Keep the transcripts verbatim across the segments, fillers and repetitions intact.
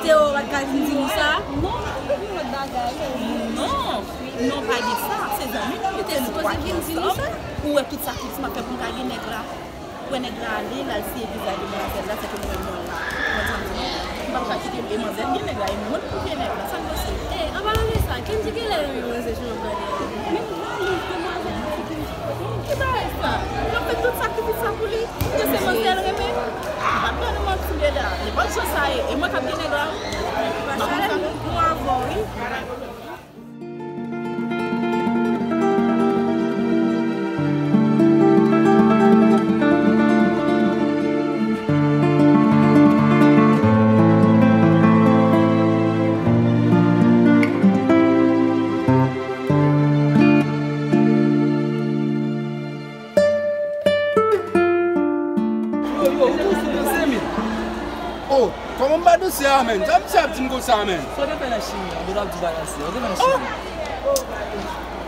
Teo pa t ka vin di nou sa? Non, li pa t vin lòt bagay. Non, non, pa gen sa. Se zanmi nou, nou te sipoze vin di nou sa. Ou wè tout sakrifis m ap fè pou m ka gen nèg la. Ou wè nèg la ale, l al siye vizaj demoiselle la, se ke mwen menm mwen la. Ou konprann sa m di nou? M p ap ka kite e manzè gen nèg la, e mwen pou gen nèg la. Sa n panse? E, an palan de sa, Kendrick genlè renmen manzè jan w ap gade a. Men non, li demwazèl ki fè Kendrick. Ki bagay sa? L ap fè tout sakrifis sa pou li? Ke se manzè l renmen? M p ap ba nou manti, mesdames. Nenpòt jan sa ye, e mwen k ap gen nèg la. M ap fè nou avè w, wi. Yo, yo, ou tou sou douse, men. Oh, kòman m pa douse a, men? Sa misye ap di m konsa, men? Sa w te fè nan Chili an? Ou t ap di bagay si, ou te fè nan Chili?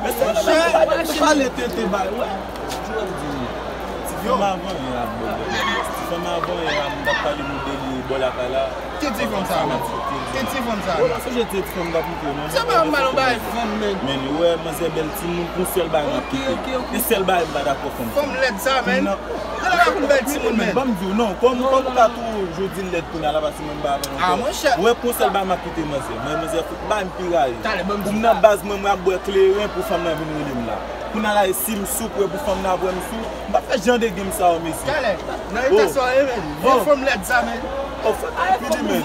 Mesye, ou pale tenten bay, wè. Ti fanm avan yè a, bò, bò. Ti fanm avan yè a, m t ap pale nou de li bò lakay la. Ki ti fanm sa, men? Ki ti fanm sa, men? Ou pa sonje ti fanm t ap montre, non? Se pa mal yon bagay fanm, men. Men ou wè, manzè bèl timoun, pou sèl bagay m ap kite. E sèl bagay m pa dakò fanm. Fanm lèd sa, men. Gade la pou bèl timoun, men. Ban m di w, non, kòm, kòm ou ka toujou di l lèd kounye a la, paske mwen m pa avè l ankò. Ou wè, pou sèl bagay m ap kite manzè. Mwen, manzè fout bay m pi rayi. Pou m nan baz mwen, mwen ap bwè kleren pou fanm nan vin rele m la. Kounye a la, e si m sou, pou, pou fanm nan ap wè m sou, m p ap fè jan de game sa yo, mesye. Talè, nan eta sa w ye, men. Vye fanm lèd sa, men. Oh, fòk ap pini, men.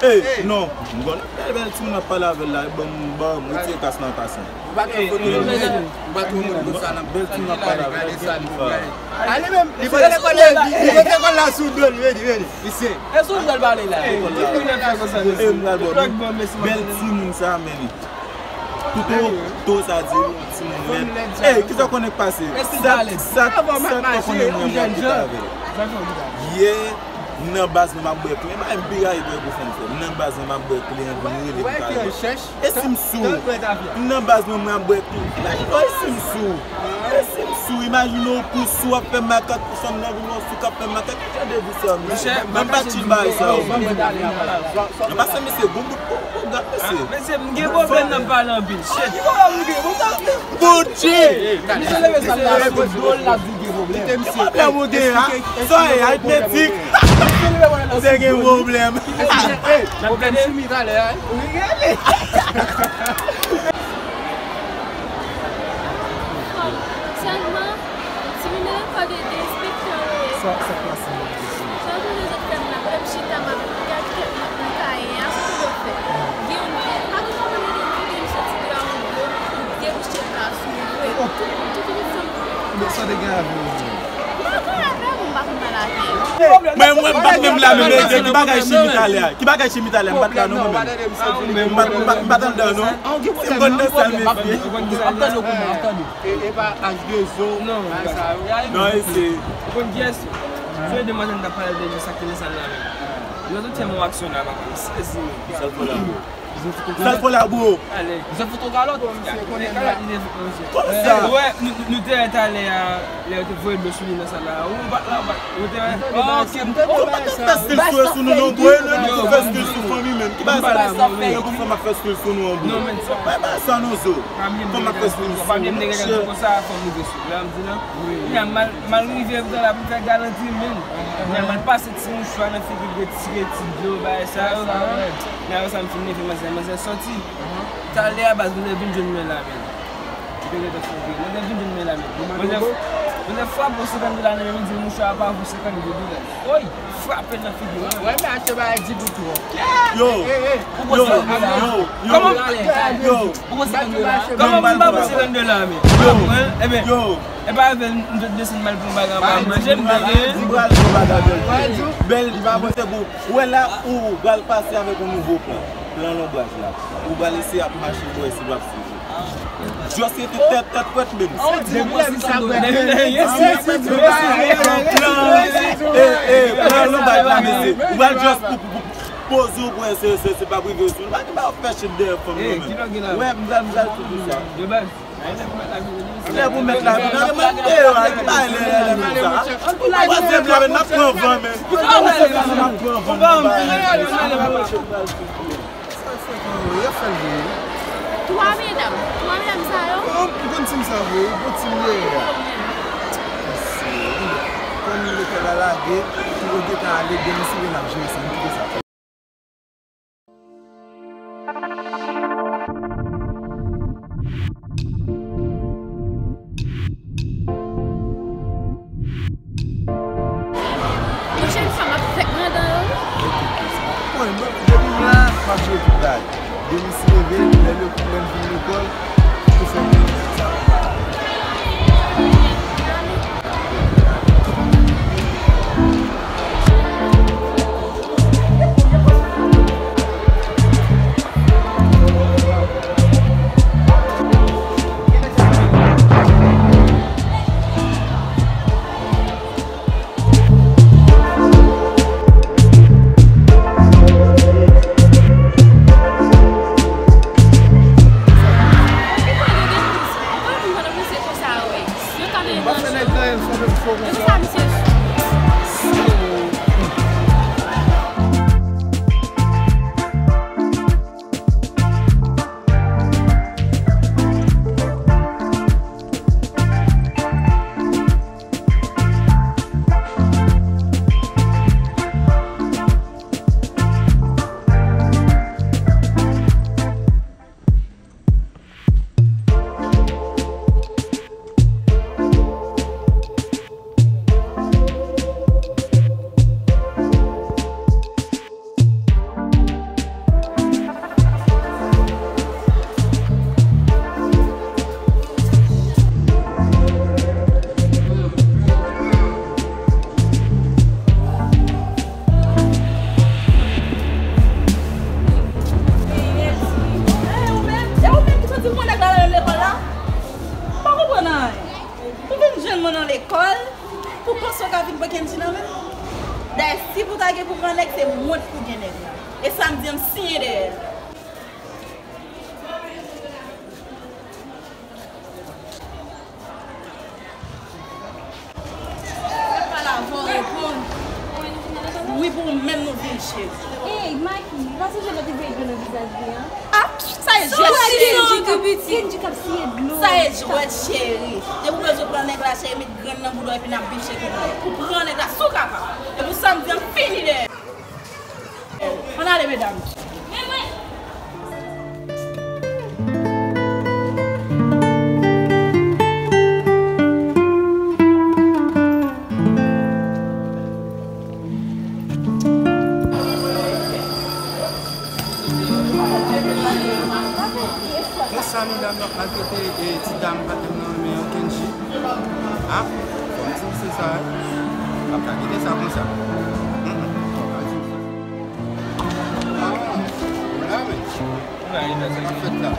Ey, ey, non. M konn bèl, bèl timoun ap pale avè l la, ban m, ban m retire kas nan an pasan. Ou pa gen foto, ou pa gen moun konsa nan bèl timoun ap pale avè l. Ale menm, li pote kòl la, li pote kòl la sou do l, vini, vini. Isi. E sou do l pale la. Ey, m pral bò. Bèl timoun sa, men li. Touto, to sa di, timoun lèd. Ey, kisa w konnen k pase? Sa, sa, sa w konnen mwen, mwen kite avè l. Yè, m nan baz mwen, m ap bwè kleren. Bay m pi rayi bwè pou fanm fè. M nan baz mwen, m ap bwè kleren, vin rele m kay. E si m sou? M nan baz mwen, mwen ap bwè kleren. Imajine w, e si m sou? E si m sou? Imajine w pou sou ap fè makak, pou fanm nan vin wè w sou k ap fè makak. Ki jan de vi sa, mesye? Ban m pa chill bagay sa yo. Nan pase, mesye, gon bout po, po, gad, mesye. Mesye, m gen pwoblèm nan m pale anpil. Shit. Gucci! Misye leve sa la, sou do l la di gen pwoblèm. Ki pwoblèm ou gen, a? Sa w ye, aritmetik? Misye leve sa la, misye gen pwoblèm. Pwoblèm sou mi talè a. Sèlman, ti moun nan ankò de, de enspektè yo ye. Sa, sa k pase? Sa w konnen zòt fè m la, m chita, m ap gad tèt mwen nan kaye a, sa w konnen fè. Gen yon, pa gen yon moun ede m kite m soti deyò yon dlo, m debouche dlo a sou mwen, wi. Tout, tout, tout, tout, sa te gen avè w menm? Mwen, mwen, m pa t menm la menm, e ki bagay chimik ale a? Ki bagay chimik ale a? M pa t la non, mwen menm. M pa t, m pa t, m pa t anndan non. Si m konn nan sal, mesye. Ap tande w kounye a, ap tande w. E, e pa H de zo, bagay sa yo. Non, e se. Ou konn kiyès? Se demwazèl m t ap pale de li, sa ki nan sal la menm. Lòt ou tèm yon aksyon la, papa, m sezi menm. Sal fò la, bro. Sal fò la, bro. Ale. Misye fout yon kalòt. Yon kalòt li te fout, mesye. Kòman sa? Ou wè, nou, nou, nou te wè talè a, lè yo te voye dlo sou li nan sal la. Ou pa t la, ou pa t, ou te wè? Ou pa t ap fè stil sou, sou nou non, bro. E nou ki fè stil sou fanmi menm. Ki bagay sa? Yo pou fanm ap fè stil sou nou an, bro. Non, men sa. Bay bagay sa non, zo. Fanm ap fè stil sou nou, monchè. Konsa, fanm rive sou la, m di non. Kounye a, m al, m al rive, m t la pou m fè galanti, men. Kounye a, m al pase ti mouchwa nan figi, retire ti dlo, bagay sa yo. Kounye a, sa m fin leve, manzè, manzè soti. Talè a, baz, manzè vin jwenn mwen la, men. Manzè vin jwenn mwen la, men. Manzè, manzè frape yon senkant dola nan men m, di mouchwa a pa vo senkant dola. Oy, frape l nan figi, wi. Wè, men achte bagay di pou tou. Yo, yo, yo, yo. Ou gon senkant dola? Kòman moun pa vo senkant dola, men? Yo, yo. E pa avè l, m te desann m al pran bagay anba manje, m te gen. Li pral pran bagay bèl. Bèl, li pa panse pou. Ou wè la, ou pral pase avèk yon nouvo plan. Plan lonbraj la. Ou pral eseye ap mache pou wè si l ap swiv ou. Just rete tèt, tèt frèt menm. Plan, e, e, plan lonbraj la, mesye. Ou pral just pou, pou, pou poze w pou wè si, si, si l p ap rive sou ou. Pa gen bagay fè shit dèyè fanm nan menm. Ou wè, m pral, m pral tou di sa. Lè pou mèt la vin, nan mwen deyò a, ki bay lè, lè, lè, lè, sa. Ann pou la, pase m la, men n ap pran van, men. Ou pa wè m, m ale, m ale, m ale. Sa fè ki yo, y ap fè l vre wi. Twa medam, twa medam sa yo. Bon, m konn tim sa vre wi, bon tim li ye a. Mesye, kòm lekòl la lage, pou yo gentan ale, demen si yo n ap jere sa, m kite sa. Monchè, fanm ap fèk nan dan yo. Mwen, mwen, depi m la, m ap jere tout bagay. Demen si leve, lè le, lè m fin lekòl, pou fè mwen sa. Ey, ou menm? E ou menm ki soti pou nèg la nan menm lekòl la? M pa konprann anyen. Ou vin jwenn mwen nan lekòl, pou panse w ka vin pran Kenji nan men m? Dayè, si pou ta gen pou pran nèg, se mwen k pou gen nèg la. E sa m di an, m siyen dèyè l. Pale avè w, reponn. Wi, pou ou menm nou vin, cheri. Ey, Maki, pa sonje lè w te veye dlo nan vizaj li an? Ah, sa e jwèt, cheri. Kenji k ap siye dlo. Sa e jwèt, cheri. Depi w bezwen pran nèg la, cheri, met grenn nan bouda w epi n ap biche pou pran nèg la, si w kapab. E pou sa m di an, fini dèyè. Ann ale, medam. Konsa, medam, n ap maltrete, e, ti dam patnè m nan, men yon Kenji. Ah, fò m di misye sa, wi. M ap ka kite sa konsa. Mm, mm. Fò m pa di misye. Ah, ou la, men. Sa k fèt la?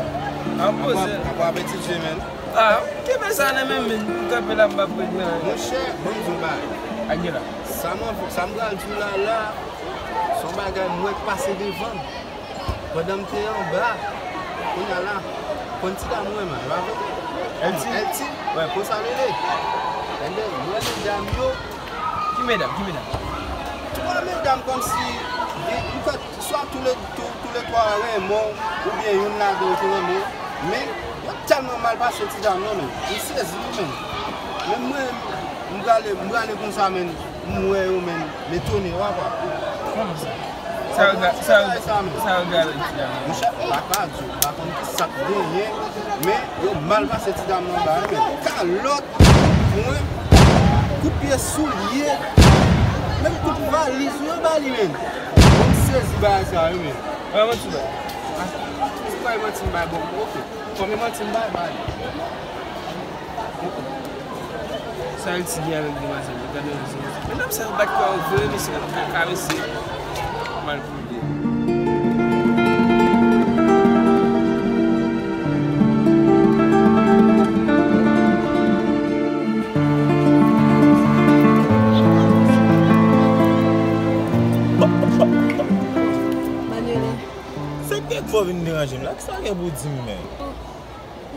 Ap poze. Apa, apa apetitye, men. Ah, kenbe sa nan men m, men. M kanpe la, m p ap regle anyen. Monchè, ban m di w yon bagay. Sa m, sa m pral di w la, la, se yon bagay m wè k pase devan m. Pandan m te anba, kounye a la, konn ti dam mwen, man, e pa vre? Elti? Elti? Wè, konsa l rele. Ebyen, m wè medam yo. Ki medam? Ki medam? Twa medam kòmsi, m kwè, swa tou le, tou, tou le twa renmen w, oubyen youn ladan yo te renmen w, men yo tèlman mal pase ti dam nan, men. M sezi wi, men. Men mwen, m prale, m prale konsa, men. M wè yo, men, m etone, w ap wè. Kòman sa? Sa yo ga-, sa yo, sa yo gade ti dam nan? Monchè, m pa ka di w, m pa konn ki sa k genyen, men yo mal pase ti dam nan anba, men. Kalòt, kout pwen, kout pye, soulye, menm kout valiz, yo ba li, men. Bon, m sezi bagay sa yo, men. Wè, mwen tou wè. Se pa manti m bay, bon, oke. Konbyen manti m bay, bay. Sa Elti gen avèk demwazèl yo? Gade yon zon. Medam sa yo bat kò yo vre, mesye, kaka mesye. Mal pou li. Manuela. Se kèk fwa w vin deranje m la. Kisa w gen pou w di m, men?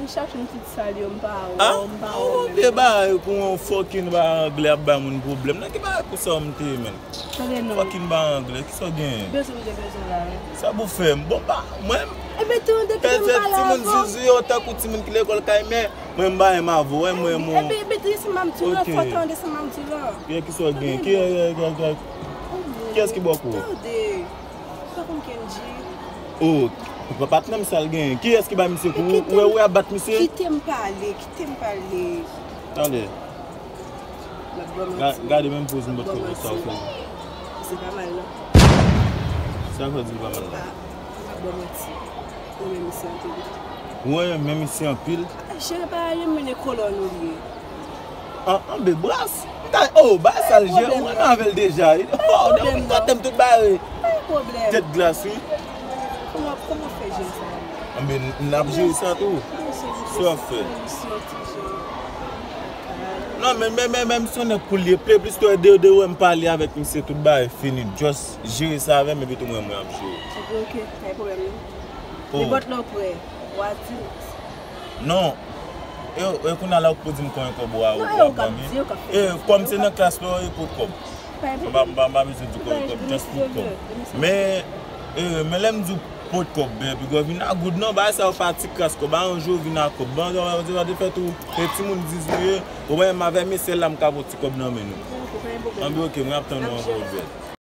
Chak jou m tout sal yo, m pa Ah, wè, m pa ou wè. vye bagay pou yon fucking ba anglè ap bay moun pwoblèm. Nan ki bagay pou sa w m te ye, menm? Tande non. Fucking ba anglè, ki sa w genyen? Bezwen m te bezwen la, wi. Sa pou fè m? Bon, ba, mwen, Ebe, tande, kite m pèse pale timoun avè w. Zuzu yo tankou timoun ki lekòl kay, men mwen m ba yon avo, wè, mwen, mwen. Ebe, ebe, tande sa m ap di w lan, Ok. fò tande sa m ap di w lan. Ki, ki sa w genyen? Ki, ki, ki, ki, ki, kiyès ki bò kou? Tande. Ou pa konn Kendji? Oh, ou pa patnè m sa l genyen. Kiyès ki ba misye kou? Ou wè, ou wè ap bat misye? Kite m pale, kite m pale. Tande. M ap ban Ga- manti. Gade menm poz m M ap bòt ban fè sa w fè. manti. Se pa mal, non. Sa vle di l pa mal la. M ap ban manti. Ou menm se anpil. Ou renmen misye anpil. Jere pa ale mennen kolòn ou ye. An, anbe bras. M ta, oh, ba sa l jere, ou renmen avè l deja. Oh, Pwoblèm m non. Tante m tout bare. Pa gen pwoblèm. Tèt glas, wi. Kòman, kòman fè jere sa? Anbe, n ap jere sa tou. Sa w ap fè? Non, men, men, men, men, misye nèg koul ye. Ple plis tò de, de wè m pale avèk misye, tout bagay fini. Just jere sa avè m, epi tou mwen, mwen ap jere. Ok, ok, pa gen pwoblèm, non. Oh. Nenpòt lè w prè, w a di m. Non. E, e kounye a la ou pou di m konbyen kòb ou a, Non, ou e ap ou k ap ban m. di, ou k ap fè. E, kòm se nan klas la, e pot kòb. Pa gen M pa, pwoblèm. m pa, m pa bezwen di konbyen kòb, just pot kòb. Men, e, men lè m di w pot kòb, baby girl, vin a goud non, bagay sa yo pa ti kras kòb, a yon jou vin a kòb. Bon, yo, yo, yo te fè tou, e timoun diz nou ye, ou wè, m avè mesye la, m ka pot ti kòb nan men nou. Pa gen pwoblèm. Anbe, ok, mwen ap tann ou ankò, bèl.